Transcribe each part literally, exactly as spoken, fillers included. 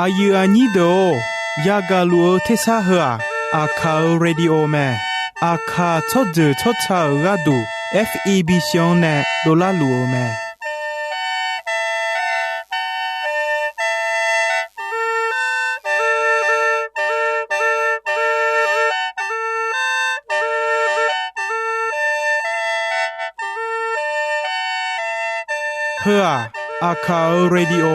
Aqyuif aqnyir deuq-or, yagaq luf-eu tersar heu-aq, Aqkaq-euq radio mae. Aqkaq tsawrjeuq tsawrca-euq gharduq, F E B C-anr nae dovlar luf-eu mae. Heu-aq, Aqkaq-euq radio,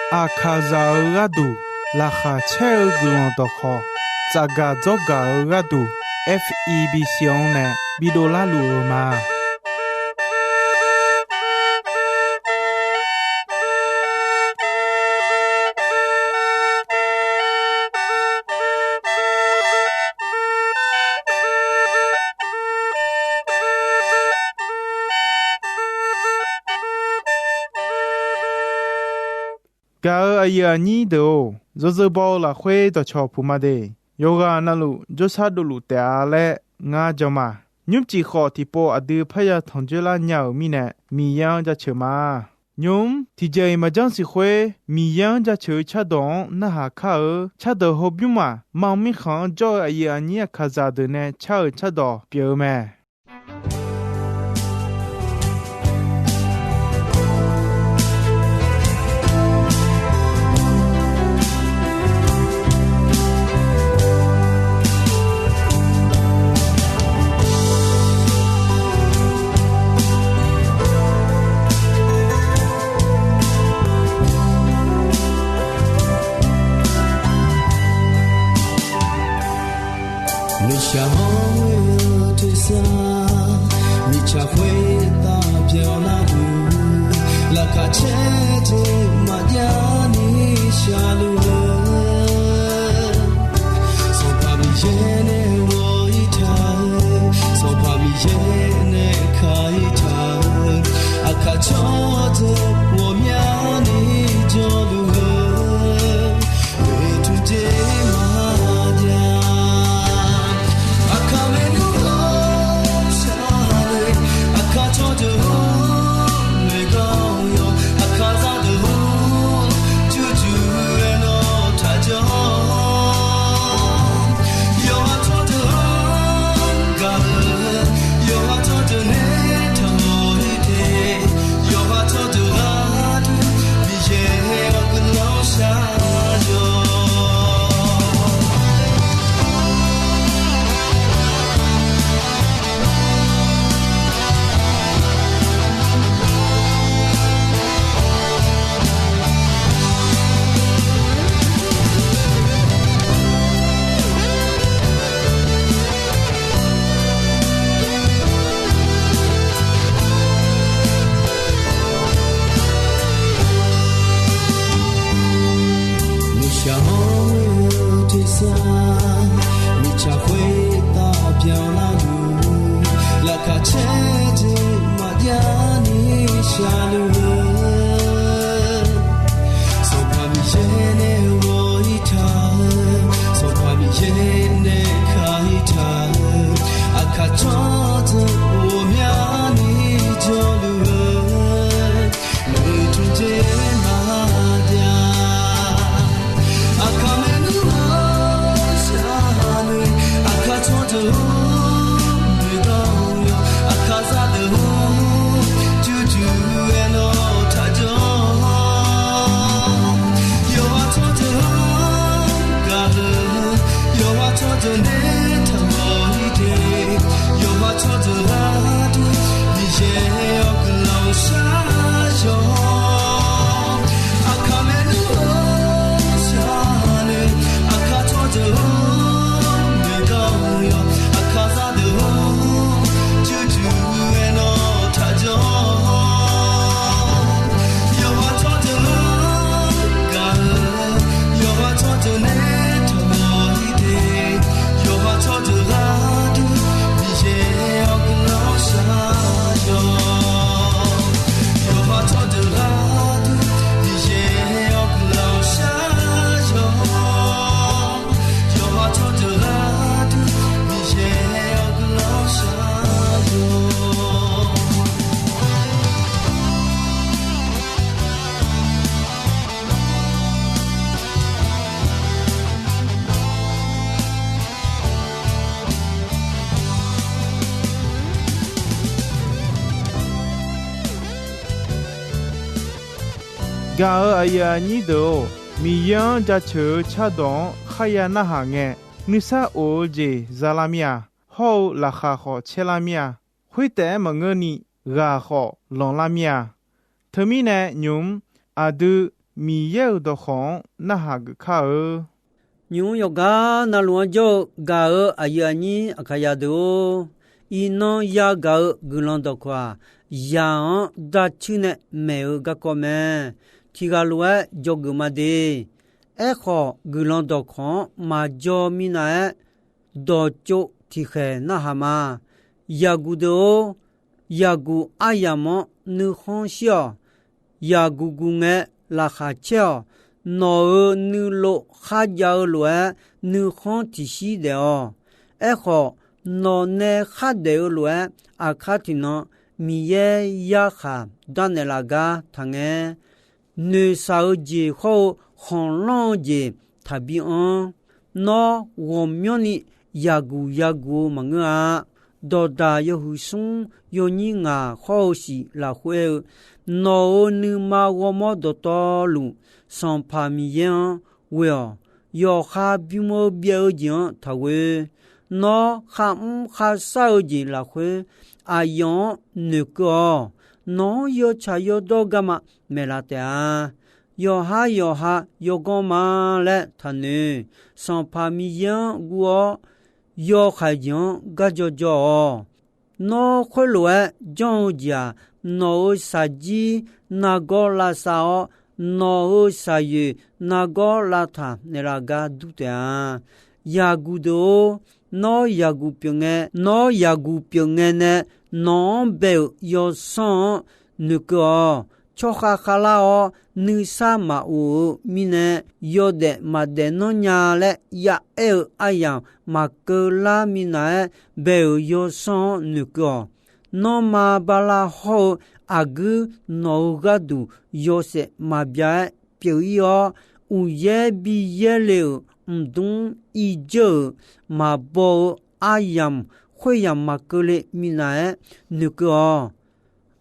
Aqkaqzaq-euq gharduq laqkhaq caer-eu guiqlanq dawqkhawq, tsafgaq dzawrgaq-eu gharduq, F E B C-anr nae bidov larluf-eu ma. Gaq-euq aqyuif aqnyir deuq-or, yawzeu baw-eu lafkhoer dawqcawq puq ma de. Yawqghaq navluf jawrshar dovluf taef-a laer ngar jan ma. Nymrcif khawf tiqpov aqdui parya tanqjoer lar nya-euq mirnae, Miqyaer-anr jaceuq ma. Nymq-mr tiqjeq-iq maqjanr siq khoer, Miqyaer-anr jaceuq-eu cardawq-anr narhaq kar-eu cardawq hawbymr maq, mar mirkhanq-anr jawr-eu aqyuif aqnyir Aqkaqzaq deuq nae car-euq cardawq pyeuf-eu mae. Nuishaq-anr ghoe-eu tersar, mirtsaq khoertav byanlar-eu, laqkhaq caer jeq maqjav ni shaqluf-eu, Sanqpaq Miqyaer nae ghawq-ir taq-eu, Sanqpaq Miqyaer nae ka-ir taq-eu, Aqkaq tsawrdeuq ghawqmyani jawrluf-eu, oeqtmq jeq maqjav. Aqkaq maernmr-anr shar-eu, Aqkaq tsawrdeuq-anr noeqgawr yawq, Aqkaqzaq deuq-anr jurjur aernaw taqjanr. Yawqha tsawrdeuq-anr gaq-eu, yawqha tsawrdeuq nae taqmawf-ir de. Yawqha tsawrdeuq gharduq Miqyaer-awr guiqlanq shar-awq. Nuishaq-anr ghoe-eu tersar, mirtsaq khoertav byanlar-eu, laqkhaq caer jeq maqjav ni shaqluf-eu, Sanqpaq Miqyaer nae ghawq-ir taq-eu, Sanqpaq Miqyaer nae ka-ir taq-eu, Aqkaq tsawrdeuq ghawqmyani jawrluf-eu, oeqtmq jeq maqjav. Aqkaq maernmr-anr shar-eu, Aqkaq tsawrdeuq-anr noeqgawr yawq, Aqkaqzaq deuq-anr jurjur aernaw taqjanr. Yawqha tsawrdeuq-anr gaq-eu, yawqha tsawrdeuq nae taqmawf-ir de. Yawqha tsawrdeuq gharduq Miqyaer-awr guiqlanq shar-awq. Aqkaq maernmr-anr shar-eu, Aqkaq tsawrdeuq-anr noeqgawr yawq, Aqkaqzaq deuq-anr jurjur aernaw taqjanr. Yawqha tsawrdeuq-anr gaq-eu, yawqha tsawrdeuq nae taqmawf-ir de. Yawqha tsawrdeuq gharduq Miqyaer-awr guiqlanq shar-awq. Gaq-euq aqyuif aqnyir deuq-or, Miqyaer-anr jaceuq-eu cardawq-anr kharya narhaq ngae, nuisar of-eu jeq za lar mir-a. Hawr-eu laqkhaq khawf caer lar mir-a. Khoertaef-aer maqngeurni, ghaq khawf lanqlar mir-a. Teumirnae nymq-mr aqdui Miqyaer-euq dawqkawq-anr narhaq geuf kar-eu. Nymq-mr yawqgar navluf-anr jawr-eu gaq-euq aqyuif aqnyir Aqkaqyaq deuq-or, iqnan yagaq-eu guiqlanq dawqkawq-aq, yaq-anr darcuir nae maeq-eu garkawv mae. Tiqghaq lof-aer dzawgeuf ma de. Aerkhawf, guiqlanq dawqkawq-anr maqjawr minav-aer, dawqtsov tiqkhaeq narhaq ma. Yaqguq deuq-or, yaqguq aryamq-anr nuikhanr shir-awq. Yaqguq guq ngae, laqkhaq caer-awq. Nawq-euq nuilov kharjav-eu lof-aer, nuikhanr tiqshir daef-awq. Aerkhawf, nawq nae khardaef-eu lof-aer, aqkar tiqnan Miqyaer yarkhaq darnaeq laf gar taqngae, noeqshaq-eu jeq hawr-eu khanqlanr-eu jeq taqbi anr. Nawr ghawqmyanrni yaqguq yaguq-eu maqngeur-a. Dawqdaq yawhuiq smr yawnyir ngaq hawr-eu siq lafkhoer-eu, nawq-euq nuima ghawrmawr dawqtawvluf, Sanqpaq Miqyaer-anr ghoe-awq. Yawqha bym-eu byav-eu jeq-anr taqghoe. Nawr kharmr kharshar-eu jeq lafkhoer, aqyawf-anr noeqkeuv-awq. Nawq-anr yawtsaq yawdawr garma maeqlaf taef-a. Yawqhar yawqha yawganr ma laer taqnoeq. Sanqpaq Miqyaer-anr guv-awr, yawkhaeq jeq-anr garjaw jaw-awq. Nawr khoerlof-aer janr-eu jeq-aq, nawq-euq shaqjir nargawr lavsav-awr, nawq-euq shaqyoeq nargawr lavtaq naeqlaf gar dur taef-a. Yaqguq deuq-or, nawr yaqguq pyeuf ngae, nawr yaqguq pyeuf ngae nae, nawq-anr bae-euq yawsanr-anr noeqkeuv-awq. Tsawrkhav khavlar-awr, nuisar maqof-eu mirnae, yawdaef maqdaef nanr nya laer ya'aer-eu aryamq maqkeuv lar minav-aer bae-euq yawsanr-anr noeqkeuv-awq. Nanrma bala hawr-eu aqguir nawq-euq gharduq yawshaef maqbyav-aer pyeuf-ir-awr, uqyaer bi yaerle-euq mqdmr irdzeur-euq maqbaw-eu aryamq khoeryamq maqkeuvle minav-aer noeqkeuv-awq.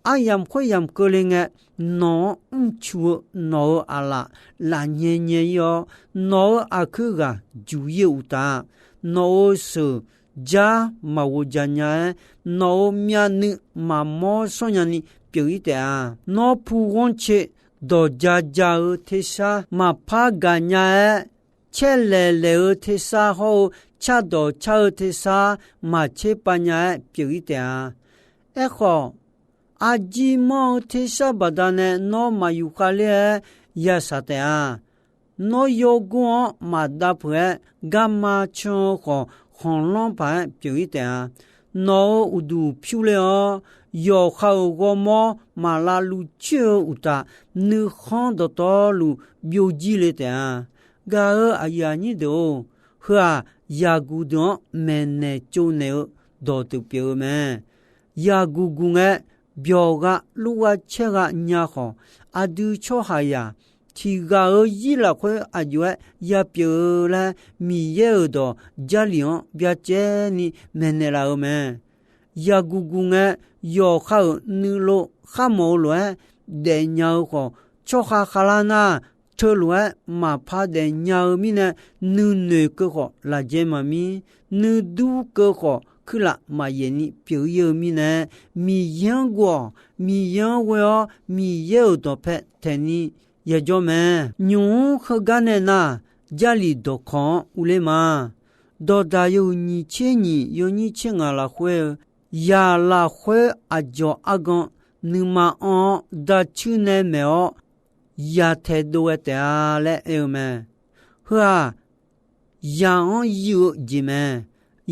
Aryamq khoeryamq keuvle ngae, nawq-anr mrcu-eu nawq-euq aqlaf lafnyae nyae-ir-awr, nawq-euq aqkuir ghaq juq-ir-eu uqtaf, nawq-euq sheuq jar maqghof dzaq nya-aer, nawq-euq myavnuiv maqmawr shawr nyani pyeuf-ir taef-a. Nawr pu ghanrcae dawq ja ja-eu tersar maqpar gaqnya-aer, caerlaeq laeq-eu tersar hawr-eu cardawq car-eu tersar maqtser pav nya-aer pyeuf-ir taef-a. Aerkhawf, arjir manr-eu tersar baqdanae nawr maqyuf khavler-aer yashaq taef-a. Nawr yawgor-anr maqdav peuq-aer, garma can-eu khawf khanqlanr paq-aer pyeuf-ir taef-a. Nawq-euq uqduq pyurler-awr, yawqha-euq ghawrmawr maqlavluv coer-eu uqtaf, nuikhanr dawqtawvluf byovjir le taef-a. Gaq-euq aqyuif aqnyir deuq-or, heu-aq, yaqguq deuq-anr maeqnaeq tsovnaeq-eu dawqteuq pyeuf-eu mae. Yaqguq guq ngae, byawq gha lur gha caer gha nya khawf, aqdui tsawrhaqzaq tiq ghaq-euq zir lafkhoer aqjox-aer yapyeuf-eu laer, Miqyaer-euq dawq Jarlif-anr byacaevni maeqnaeq laf-eu mae. Yaqguq guq ngae, yawqha-euq nuilov kharmawf-eu lof-aer daefnya-eu khawf, tsawrkhav khavlar nar, teulof-aer maqpar daefnya-eu mirnae, nuinoeq keuv khawf lafjaer maqmir, nuidur keuv khawf kuirlaf maqyaef ni pyeuf-ir-eu mirnae, Miqyaer-anr guv-awq. Miqyaer-anr ghoe-awr, Miqyaer-euq dawqpae taeqni yajawr mae. Nymq-mr heugar nae nar, Jarlif dawqkawq-anr urler ma. Dawqdaq yawhuiq nyiq tser nyiq yawnyir tser ngaq lafkhoer-eu, yaq lafkhoer aqdzawq argan nuima anr-awr, dacuir nae maeq-awr, yaq taedov ghae taef-a laer aer-eu mae. Heu-aq, yaq-anr yuif-eu jeq mae.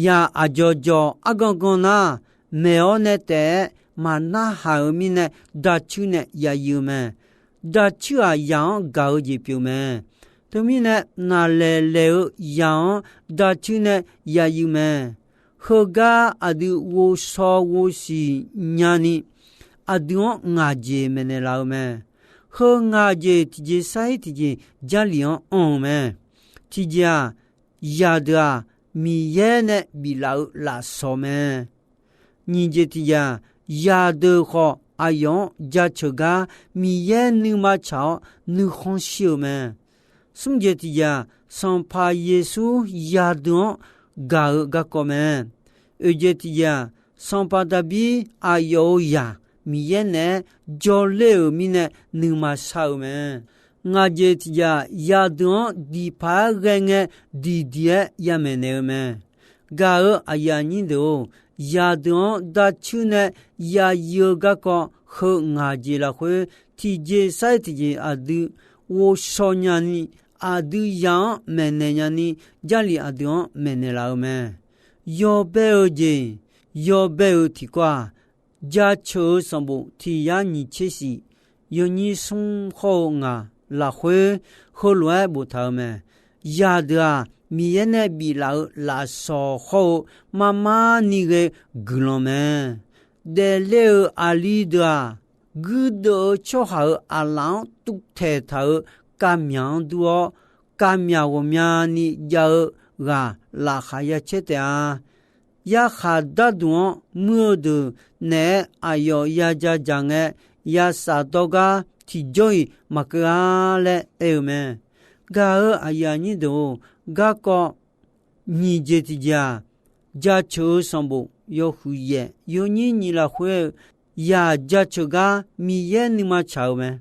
Yaq aqdzawq dzawq argan gan nar, maeq-awr nae taef-aer maqnarhaq-euq mirnae, dacuir nae yayuif-eu mae. Dacuir-aq, yaq-anr gaq-eu jeq pyeuf mae. Teumirnae, naqlaeq laeq-eu yaq-anr dacuir nae yayuif mae. Heugar aqdui ghovshaw ghovsiq nyani, aqdui-anr ngaq jeq maeqnaeq laf-eu mae. Heu ngaq jeq tiqjeq sar-ir tiqjeq Jarlif-anr anr-eu mae. Tiqjeq-aq, yaqdeuq-aq, Miqyaer nae biflaf-eu lafsawq mae. Nyiq jeq tiqjeq-aq, yaqdeuq khawf aqyawf-anr jaceuq gar Miqyaer nuima tsaq-awr nuikhanr shir-eu mae. Smr jeq tiqjeq-aq, Sanqpaq Yeqsur yaqdeuq-anr gaq-eu garkawv mae. Oeq jeq tiqjeq-aq, Sanqpaq Daqbir aqyawf-euq zaq Miqyaer naeq-aer jawrler-euq mirnae nuima shar-eu mae. Ngaq jeq tiqjeq-aq, yaqdeuq-anr diqpaq-aer ghae ngae diqdiq-aer yamaeq naeq-eu mae. Gaq-eu aqyuif aqnyir deuq-or, yaqdeuq-anr darcuir nae yayuiv-eu garkawv heu ngaq jeq lafkhoer tiqjeq sar-iq tiqjeq aqdui ghovshaw nyani, aqdui zaq-anr maeqnaeq nyani, Jarlif aqdui-anr maeqnaeq laf-eu mae. Yawbae-eu jeq, yawbae-eu tiqkawv-aq, jaceuq-eu sanqbof tiq yar nyiq tser shif, yawnyir smr hawr-eu ngaq lafkhoer heulof-aer boftaq-eu mae. Zaqdeuq-aq, Miqyaer nae biflaf-eu lafsawq hawr-eu marmar ni ghae guiqlanq mae. Daefler-euq aqli deuq-aq, guirdeuv-eu tsawrhaq-euq aqlaf-anr tuvtaeq taq-euq kavmyaq-anr dur-awr, kavmyaq ghawqmyani jav-eu ghaq laqkhaq ya caer taef-a. Yarkhaq darduq-anr muir-eu deuq naeq-aer aqyawf ya ja dzaq ngae, ya shafdawr gar tiqjawr-iq maqkeuv-a laer aer-eu mae. Gaq-eu aqyuif aqnyir deuq-or, garkawv nyiq jeq tiqjeq-aq, jaceuq-eu sanqbof yawhuiq yaef yawnyir nyiq lafkhoer-eu yaq jaceuq gar Miqyaer nuima tsaq-eu mae.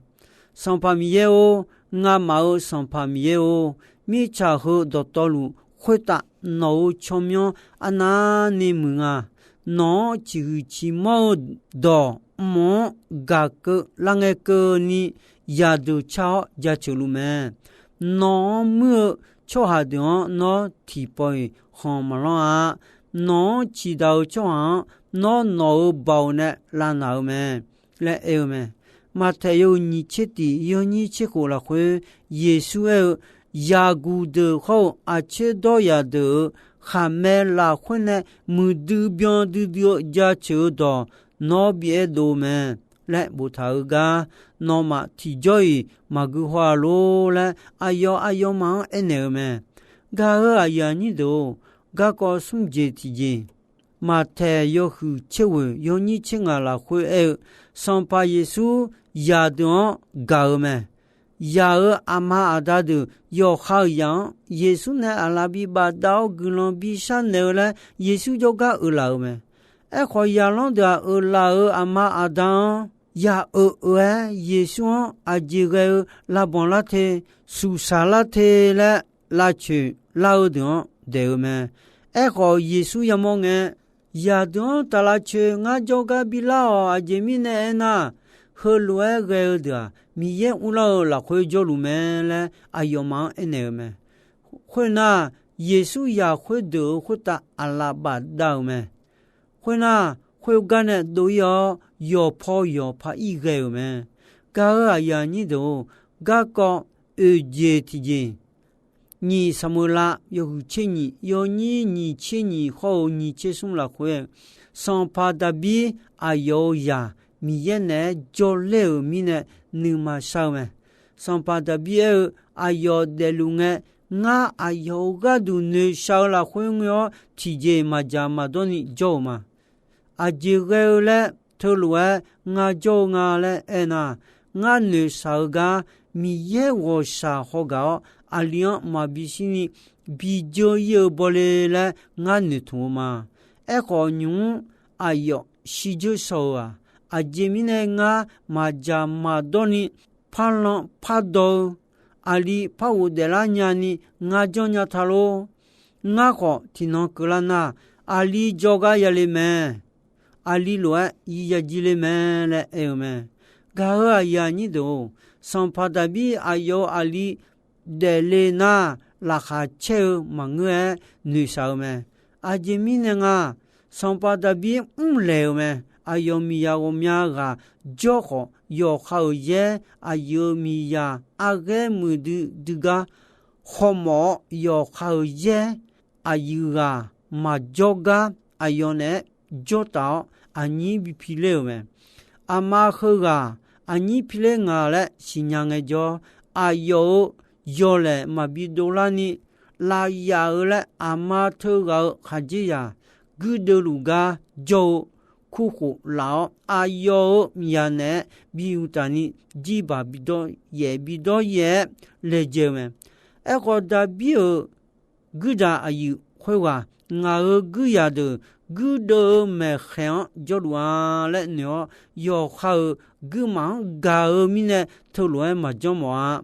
Sanqpaq Miqyaer-or, ngamaf-euq Sanqpaq Miqyaer-or, mirtsaq heu dawqtawvluf khoertav nawq-euq tsawrmyanr arnavni muiq nga. Nawq-anr ciqhuiq ciqmanr-eu dawq mq-anr gaq keuv lar ngae keuvni yaqdeuq car-awr jaceuq luf mae. Nawq-anr muir-eu tsawrhaq deuq-anr nawr tiqpawf-iq khanq maqlanr-a. Nawq-anr ciqdaq-eu tsawrhaq-anr nawr nawq-euq baoq nae lavnaq-eu mae laer aer-eu mae. Maqtaeq yawhuiq nyiq tser tiq yawnyir tser khof lafkhoer Yeqsur aer-eu, yaqguq deuq hawr-eu aqtser dawryaq deuq-euq khaqmae lafkhoer nae muiqdui byan duidui-eu jaceuq-eu dawq nawr bi aerdov mae laer boftaq-eu gar, nawmaf tiqjawr-iq maqgui haw-a lor laer aqyawf aqyawfmaf-anr aernaeq-eu mae. Gaq-eu aqyuif aqnyir deuq-or, garkawv smr jeq tiqjeq, Maqtaeq yawhuiq tser ghoeq yawnyir tser ngaq lafkhoer aer-eu, Sanqpaq Yeqsur yaqdeuq-anr gaq-eu mae. Yaq-euq aqma aqda deuq yawqha-euq yaq-anr Yeqsur nae aqlaf bi bafdav-awr guiqlanq bi sharnaeq-eu laer Yeqsur jawrgar uiqlaf-eu mae. Aerkhawf, yaqlanr deuq-aq, uiqlaf-euq aqma aqda-anr yaq euq-eu-aer Yeqsur-anr aqjeq ghae-eu lavbanq lar te, suqsaq lar te laer lavcoeq lar-eu deuq-anr daeq-eu mae. Aerkhawf, Yeqsur yamawr ngae, yaqdeuq-anr taq lavcoeq ngar jawrgar bi lar-awq. Aqjeq mirnae aernar, heulof-aer ghae-eu deuq-aq, Miqyaer uvlanr-eu lafkhoer jawrluf mae laer aqyawfmaf-anr aernaeq-eu mae. Khoernar, Yeqsur yaq khoerdeuq-euq khoertav aqlaf bafdav-euq mae. Khoernar, khoergar nae dov-ir-awr, yawqpaw yawqpa-ir ghae-euq mae. Gaq-eu aqyuif aqnyir deuq-or, garkawv oeq jeq tiqjeq, nyiq Saqmeuqlav yawhuiq tser nyiq yawnyir nyiq tser nyiq hawr-eu nyiq tser smr lafkhoer, Sanqpaq Daqbir aqyawf-euq zaq Miqyaer naeq-aer jawrler-euq mirnae nuima shar-eu mae. Sanqpaq Daqbir aer-eu, aqyawf daefluf ngae, ngar aqyawf-euq gharduq noeqshaq-eu lafkhoer ngoe-awr tiqjeq-iq maqdzaq maqdawr ni jawr-euq ma. Aqjeq ghae-eu laer teulof-aer ngar jawr-eu nga laer aernar, ngar noeqshaq-eu gar Miqyaer ghawqshaq hawgaq-awr, aqli-anr maqbi shirni bi dzeur-ir-eu bawle laer ngar noeqtmq-eu ma. Aerkhawf, nymq-mr aqyawf shirdzeur shaw-eu-aq, aqjeq mirnae ngar maqdzaq maqdawr ni parlanr pardawr-eu, aqli par ghofdaef lar nyani ngar janrnya ta lor. Ngar khawf tiqnan keuvlar nar, aqli jawrgar yale mae. Aqli lof-aer yiyajir le mae laer aer-eu mae. Gaq-eu aqyuif aqnyir deuq-or, Sanqpaq Daqbir aqyawf-euq aqli daefle nar, laqkhaq caer-eu maqngeur-aer noeqshaq-eu mae. Aqjeq mirnae nga, Sanqpaq Daqbir mrlaeq-euq mae. Aqyawf miqyaq ghawqmya ghaq jawr khawf, yawqha-euq yaer aqyuif-euq miqyaq arghaer muiqdui dui gar khawmawf-awr, yawqha-euq yaer aqyuif ghaq maqjawr gar aqyawf naeq-aer jawr taf-awr, aqnyir bi piler-euq mae. Aqma heughaq aqnyir piler nga laer siqnya ngaejawr, aqyawf-euq yawlaeq maqbi dovlar ni, lafyaf-eu laer aqma teughaq-euq khaqdzerzaq guirdeuv luf gar jawr-eu kurkhof laf-awr, aqyawf-euq myaq naeq-aer bi uqtaf ni, jirbaq bidawr yaef bidawr yaef-aer laejae-eu mae. Aerkhawf, Daqbir-euq guirdaq aqyuif khoerghaq, ngaq-euq guirzaq deuq guirdeuv-eu maeqkhaeq-anr jawrluf-a laer noeq-awr, yawqha-euq guirmaf-anr gaq-eu mirnae teulof-aer maqjanr mawf-a.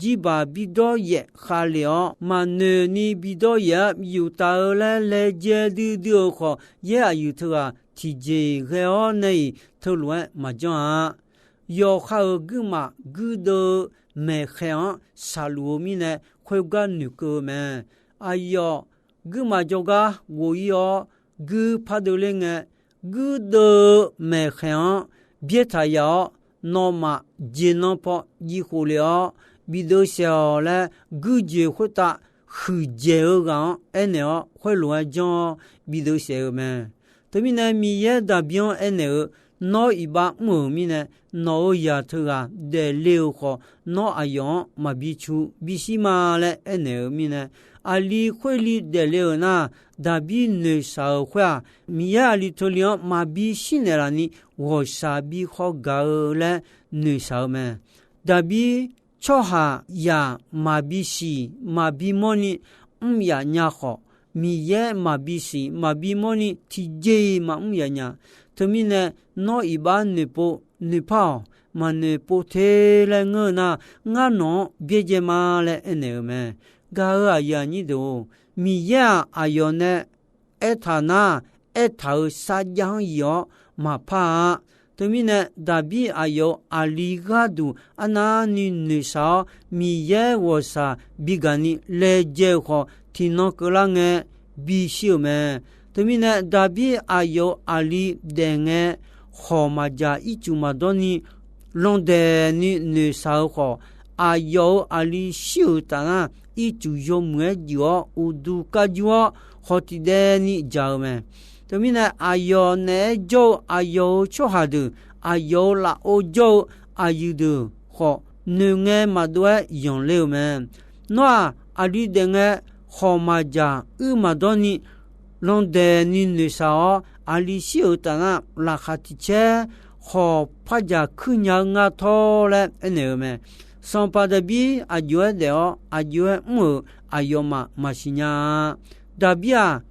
Jirbaq bidawr yaef khavlef-awr, maqnoeq ni bidawr yaef-aer yuf taf-eu laer laejae duidui-euq khawf, yaer aqyuif teughaq tiqjeq-iq ghae-awr nae-iq teulof-aer maqjanr-a. Yawqha-euq guirmaf guirdeuv-eu maeqkhaeq-anr shaqluf-eu mirnae, khoergar noeqkeuv-eu mae. Aqyawf guirmaf jawrgar ghof-ir-awr, guir pardeuv ler ngae, guirdeuv-eu maeqkhaeq-anr byaertaq yaf-awr, nawmaf jeqnan paw jiv khof lef-awr, bideuv saef-awq laer, guirjoeq khoertav huiqdzaeq-eu ghaq-anr aernaeq-awr, khoerlof-aer janr-awr bideuv saef-eu mae. Teumirnae, Miqyaer Daqbir-anr aernaeq-eu, Nawr iqbax mr-euq mirnae, nawq-euq zaq teughaq daefle-euq khawf, nawr aqyawf-anr maqbi cu bishir ma laer aernaeq-eu mirnae, aqli khoerli daefle-euq nar, Daqbir noeqshaq-euq khoer-aq, Miqyaer aqli teuli-anr maqbi shir naeqlaf ni, ghawqshaq bi khawr gaq-eu laer noeqshaq-eu mae. Daqbir tsawrhaqzaq maqbi siq maqbi mawrni mr yaf nya khawf, Miqyaer maqbi siq maqbi mawrni tiqjeq-iq maqmr yaf nya. Teumirnae, nawr iqbax noeqpov noeqpar-awq. Maqnoeqpov te laer ngeur-eu nar, ngar nawq-anr byaerdzae ma laer aernaeq-eu mae. Gaq-euq aqyuif aqnyir deuq-or, Miqyaer-aq, aqyawf nae aertaq nar, aertaq-euq sarjax-anr yif-awr maqpar-a. Teumirnae, Daqbir aqyawf-euq aqli gharduq arnavni noeqshaq-awr, Miqyaer ghawqshaq bi gaq ni laejae-euq khawf, tiqnan keuvlar ngae bishir-euq mae. Teumirnae, Daqbir aqyawf-euq aqli daef ngae, khawq maqjaq ircuf maqdawr ni, landaeq ni noeqshaq-eu khawf, aqyawf-euq aqli shir-euq taf nar, ircuf yawmuiq-aer juif-awr uqduq kar jur-awr, khawq tiqdaev ni jaq-eu mae. Teumirnae, aqyawf naeq-aer jawr-eu aqyawf-euq tsawrhaq deuq, aqyawf-euq lafov jawr-eu aqyuif deuq khawf, noeqngae maqdov-aer yanqler-eu mae. Nawr-aq, aqli daef ngae, khawq maqjaq uir maqdawr ni, landaeq ni noeqshaq-awr, aqli shir-euq taf nar, laqkhaq tiq caer khawq par jaq kuir nya-eu ngar tawr laer aernaeq-eu mae. Sanqpaq Daqbir aqjox-aer daef-awr aqjox-aer mr-euq aqyawfmaf maqsiq nya-a. Daqbir-aq,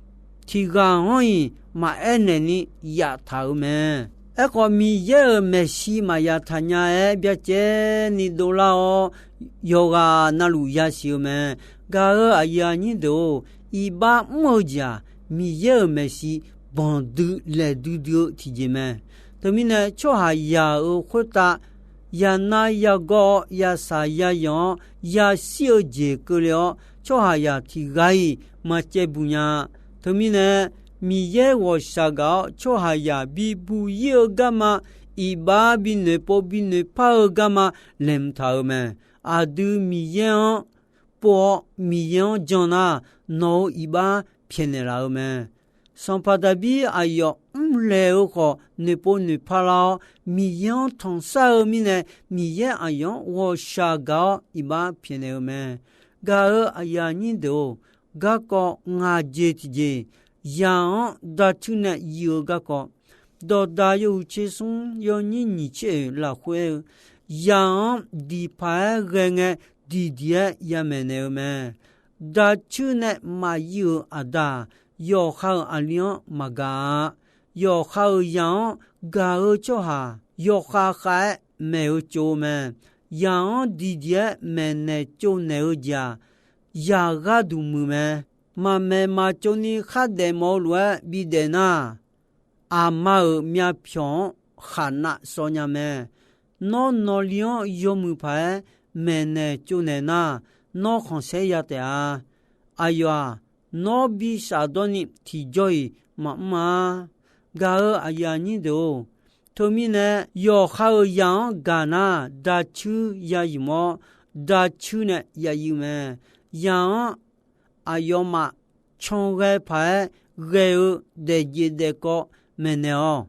tiq ghaq-anr-iq maqaer naeq ni yaftaq-euq mae. Aerkhawf, Miqyaer-euq maeqshi maqya taq nya-aer byacaevni dovlar-awr, yawqghaq navluf yasiq-eu mae. Gaq-euq aqyuif aqnyir deuq-or, iqbax mr-eu jeq-aq, Miqyaer-euq maeqshi banqdui laeq duidui-eu tiqjeq mae. Teumirnae, tsawrhaqzaq-euq khoertav yanav yagawr-awr, yasaq yayanq-awr, yashir-eu jeq keuvle-awr, tsawrhaqzaq tiq ghaq-iq maqcaevbuq nya-a. Teumirnae, Miqyaer ghawqshaq gaq-awr tsawrhaqzaq bibuq ir-eu garma, iqbax binoeqpov binoeqpar-eu garma laeqhmq taq-euq mae. Aqdui Miqyaer-anr pov-awr Miqyaer-anr jan nar, nawq-euq iqbax pyaeqnaeq laf-eu mae. Sanqpaq Daqbir aqyawf mrlaeq-eu khawf, noeqpov noeqpar lar-awr, Miqyaer-anr tanqsar-eu mirnae, Miqyaer aqyawf-anr ghawqshaq gaq-awr iqbax pyaeqnaeq-eu mae. Gaq-euq aqyuif aqnyir deuq-or, garkawv ngaq jeq tiqjeq, zaq-anr dacuir nae yif-eu garkawv, dawqdaq yawhuiq tser smr yawnyir nyiq tser oeq lafkhoer-eu, zaq-anr diqpaq-aer ghae ngae, diqdiq-aer yamaeq naeq-eu mae. Dacuir nae maqyif-euq aqda-aq, yawqha-euq aqli-anr maqgaq-a. Yawqha-euq zaq-anr gaq-eu tsawrhaq, yawkhav khav-aer maeq-eu tsov-eu mae. Zaq-anr diqdiq-aer maeqnaeq tsovnaeq-eu jeq-aq, zaq gharduq muiq mae. Maqmaeq maqtsov ni khardaef mawf-eu lof-aer bidaef nar, aqma-euq myavpyawq-anr khaqnav shawnya mae. Nawr nawqli-anr yawmuiq paq-aer maeqnaeq tsovnaeq nar, nawr khanqsaer ya taef-a. Aqyawf-aq, nawr bi shafdawr ni tiqjawr-iq maqmr-a. Gaq-euq aqyuif aqnyir deuq-or, teumirnae yawqha-euq zaq-anr gaq nar, dacuir ya yif-awr, dacuir nae ya yif mae. Zaq-anr aqyawfmaf canghae paq-aer ghae-eu daefjeq daefkawv maeqnaeq-awq.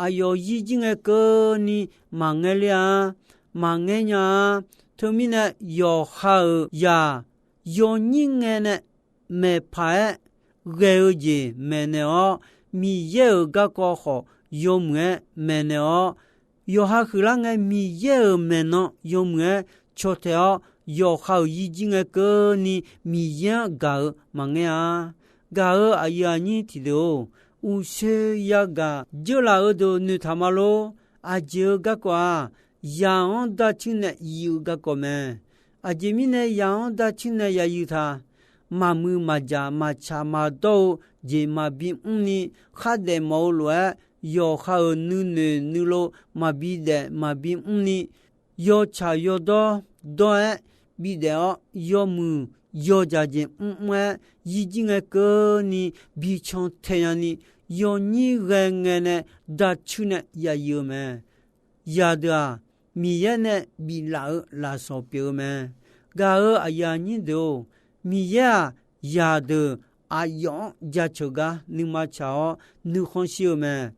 Aqyawf zirjir ngae keuvni maqngaer ler-a, maqngaer nya-a. Teumirnae yawqha-euq zaq yawnyir ngae nae maeqpaq-aer ghae-eu jeq maeqnaeq-awr, Miqyaer-euq garkawv khawf yawmuiq-aer maeqnaeq-awr, yawqha huiqlar ngae Miqyaer-euq maeqnan yawmuiq-aer caw tae-awr, yawqha-euq yirjir ngae keuvni Miqyaer-anr gaq-eu maqngeur-a. Gaq-euq aqyuif aqnyir tiqdeuq-or, uqshoe yagaq dzeurlaf-eu deuq noeqtaq ma lor. Aqjeq-eu garkawv-aq, yaq-anr darcuir nae yif-eu garkawv mae. Aqjeq mirnae yaq-anr darcuir nae yayuif taq. Maqmuiq maqjaq maqtsaq maqdawr-eu jeq maqbi mrni, khardaef mawf-eu lof-aer yawqha-euq nuinoeq nuilov maqbi daef maqbi mrni, yawtsaq yawdawr dawr-aer bidaef-awr, yawmuiq yawjaq jeq mrmr-aer, yirjir ngae keuvni bican tae nyani, yawnyir ghae ngae nae darcuir nae yayuif-eu mae. Yaqdeuq-aq, Miqyaer nae biflaf-eu lafsawq pyeuf-eu mae. Gaq-euq aqyuif aqnyir deuq-or, Miqyaer-aq, yaqdeuq aqyawf-anr jaceuq gar nuima tsaq-awr nuikhanr shir-eu mae.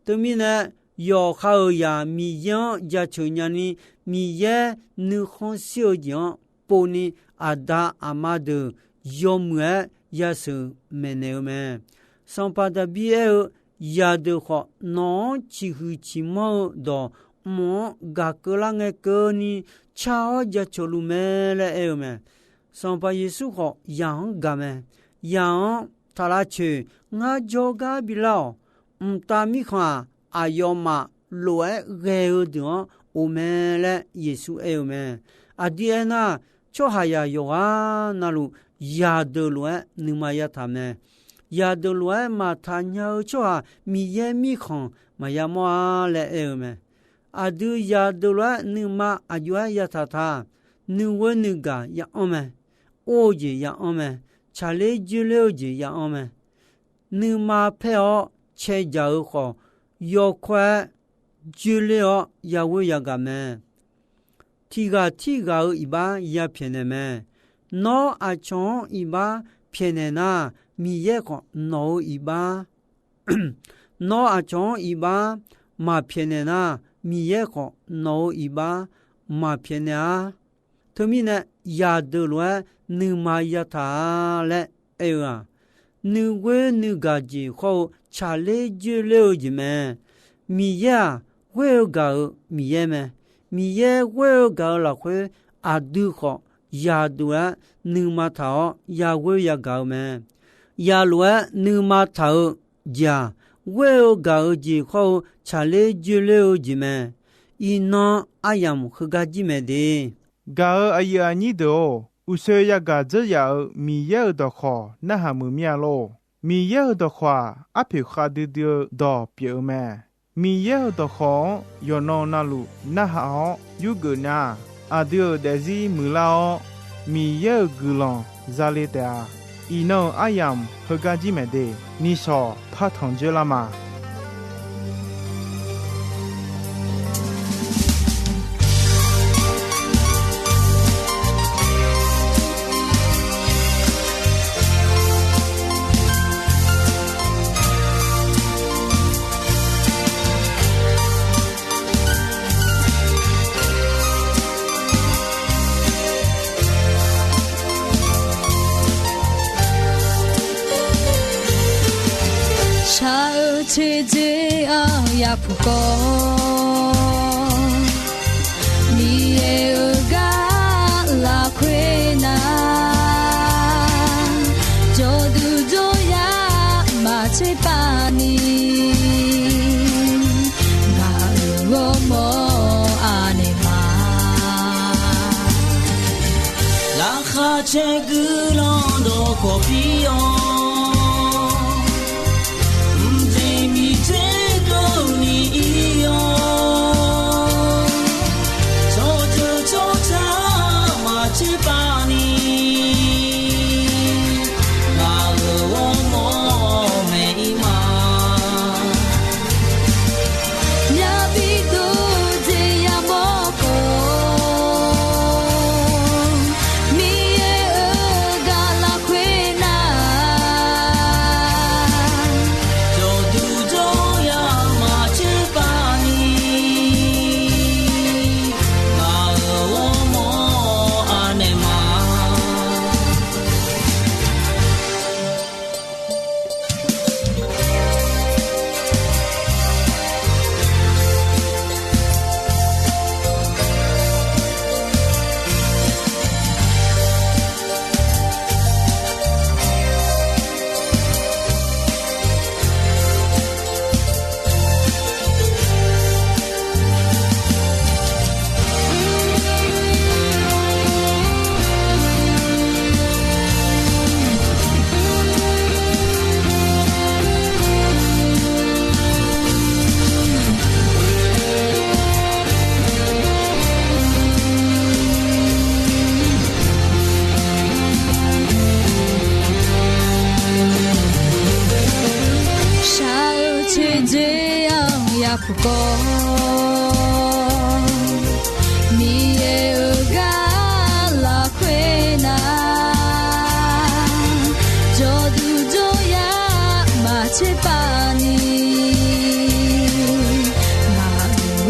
Teumirnae, yawqha-euq zaq Miqyaer-anr jaceuq nyani, Miqyaer nuikhanr shir-eu jeq-anr povni, aqda aqma deuq yawmuiq-aer yasheuq maeqnaeq-eu mae. Sanqpaq Daqbir aer-eu, Yaqdeuq khawf, nawq-anr ciqhuiq ciqmanr-eu dawq mq-anr gaq keuvlar ngae keuvni, car-awr jaceuq luf mae laer aer-eu mae. Sanqpaq Yeqsur khawf, yaq-anr gaq mae. Yaq-anr, Taqlav coeq, ngar jawrgar bilar-awq. Mqtav Mirkhanq-aq, aqyawfmaf lof-aer ghae-eu deuq-anr of mae laer Yeqsur aer-eu mae. Aqdui aernar, tsawrhaqzaq yawqghaq navluf yaqdeuq lof-aer nuima yataq mae. Yaqdeuq lof-aer maqtaq nya-eu tsawrhaq Miqyaer Mirkhanq maqya mawr-a laer aer-eu mae. Aqdui yaqdeuq lof-aer nuima aqjox-aer yataq taq. Nuighoer nuigaq ya anr mae. Or-eu jeq ya anr mae. Tsaqler joerler-eu jeq ya anr mae. Nuima paer-awr cae jaq-eu khawf, yawkawr-aer joerler-awr yaghoer yagaq mae. Tiqghaq tirghaq-euq iqbax yapyaeqnaeq mae. Nawr aqcawq-anr iqbax pyaeqnaeq nar, Miqyaer khawf nawq-eu iqbax Nawr aqcawq-anr iqbax maqpyaeqnaeq nar, Miqyaer khawf nawq-eu iqbax maqpyaeqnaeq-ar. Teumirnae, yaqdeuq lof-aer nuima yataq-a laer aer-eu-aq, nuighoer nuigaq jeq khawr-eu tsaqler joerler-eu jeq mae. Miqyaer-aq, ghoer-eu gaq-euq Miqyaer mae. Miqyaer ghoer-eu gaq-euq lafkhoer, aqdui khawf yaqdeuq lof-aer nuima taq-awr yaghoer yagaq-eu mae. Yaqlof-aer nuima taq-eu jeq-aq, ghoer-eu gaq-eu jeq khawr-eu tsaqler joerler-eu jeq mae. Iqnan aryamq heugar jir mae de. Gaq-euq aqyuif aqnyir deuq-or, uqshoe yagaq dzeur yaf-euq Miqyaer-euq dawqkhawq narhaq muiq mir-a lor. Miqyaer-euq dawqkhawq-aq, arpoeq khavdui dui-eu dawq pyeuf-eu mae. Miqyaer-euq dawqkhawq-anr yawqnan navluf narhaq-awr yurgeuf nar, aqdui-euq daefzir muiqlar-awr, Miqyaer-euq guiqlanq zale taef-a. Iqnan-euq aryamq heugar jir mae de. Nishawq par tanq dzoerlar ma. Shaq-eu teqdzeq-aq yapuq kawv, Miqyaer-euq gar lafkhoer nar, jawrduq jawryar maqtser pav ni, ngaq-euq ghawrmawr aqnaeq ma. Laqkhaq caer guiqlanq dawqkawq pir-awr, mqdzeq miqdzer keuvni ir-awr, tsawrjeuq tsawrca maqtser pav ni, ngaq-euq ghawrmawr maeq ir ma. Yabi dov jeq yamawr khawf, Miqyaer-euq gar lafkhoer nar,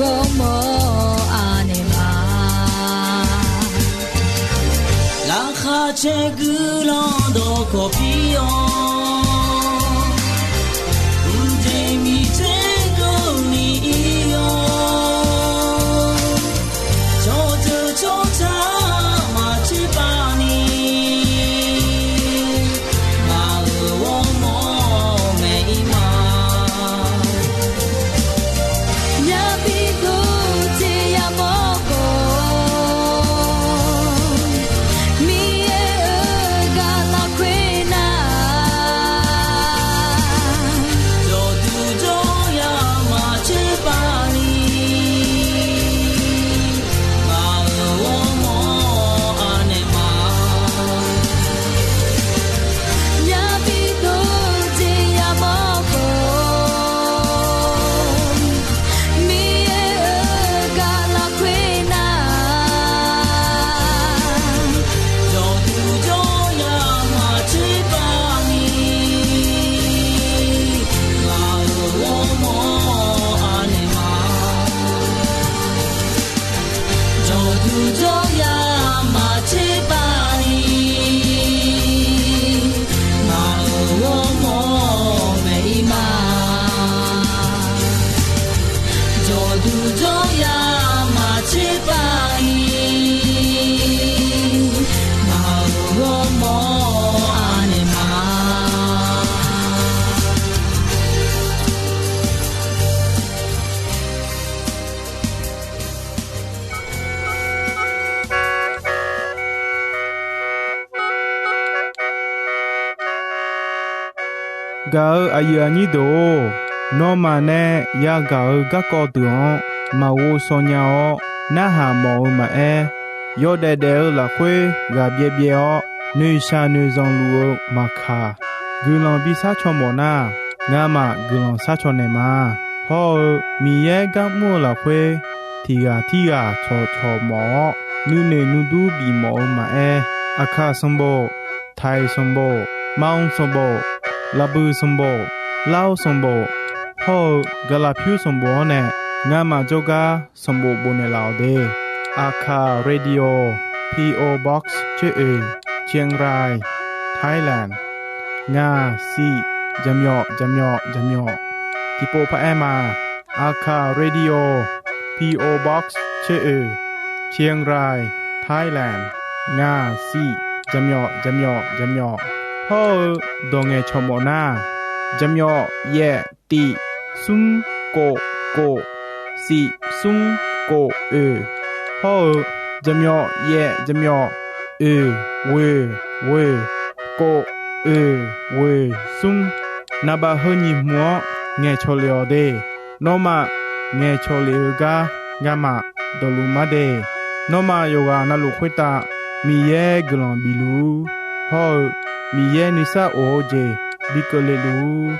Ghawrmawr anaeq ma. Laqkhaq caer guiqlanq dawqkawq pir-awr, mqjeq miqdzer keuvni ir-awr, cawqdeuq cawqcaq maqtser pav ni, ngaq-euq ghawrmawr maeq-ir ma. Myavbi dov jeq yamawr khawf, Miqyaer-euq gaq lafkhoer nar, jawqduq jawryaq maqtser pav ni, ngaq-euq ghawrmawr anaeq ma. Myavbi dov jeq yamawr khawf, Miqyaer-euq gaq lafkhoer nar, jawqduq jawryaq maqtser pav ni, ngaq-euq ghawrmawr anaeq ma. Jawqduq jawryaq maqtser pav ni, ngaq-euq ghawrmawr maeq-ir ma. Jawqduq jawryaq maqtser pav ni, ngaq-euq ghawrmawr anaeq ma. Gaq-eu aqyuif aqnyir deuq-or, nawmaf nae yagaq-eu garkawv deuq-anr maqghov shaw nya-awr narhaq mawf-eu maqaer, yawdaef daef-eu lafkhoer ghaq byaev byaev-awr noeqshaq noeqzanq luf-eu maqkaq, guiqlanq bi sharcaw mawf nar, ngamaf guiqlanq sharcaw naeq ma. Hawr-eu Miqyaer gar mr-eu lafkhoer, tiq ghaq tirghaq cawqcawq mawf-awr nuinoeq nuidur bif mawf-eu maqaer, Aqkaq sanqbof, Taiq sanqbof, Manq sanqbof, Laqbuiq sanqbof, Lar-eu sanqbof, hawr-eu Gaqlaqpyur sanqbof-anr nae ngamaf jawrgar sanqbof bofnaeq laf-awq de. Aqkaq Radio, P O Box tser oeq, Chiang Rai, Thailand. Ngaq siq jaqmyawf jaqmyawf jaqmyawf. Tiqpov paq-aer ma. Aqkaq Radio, P O Box tser oeq, Chiang Rai, Thailand. Ngaq siq jaqmyawf jaqmyawf jaqmyawf. Hawr-eu dawq ngaeqcawq mawf nar, jaqmyawf yaef tiq smr kof kof siq smr kof oeq. Hawr-eu jaqmyawf yaef jaqmyawf oeq ghoeq ghoeq kof oeq ghoeq smr. Naqbaf heu nyiq hmq-anr ngaeqcawq lef-awq de. Nawmaf ngaeqcawq lef-eu gar ngamaf dawqluf mar de. Nawmaf yawqghaq navluf khoertav Miqyaer guiqlanq bif luf-ur. Hawr-eu Miqyaer nuisar of-eu jeq bi keuvle luf-ur.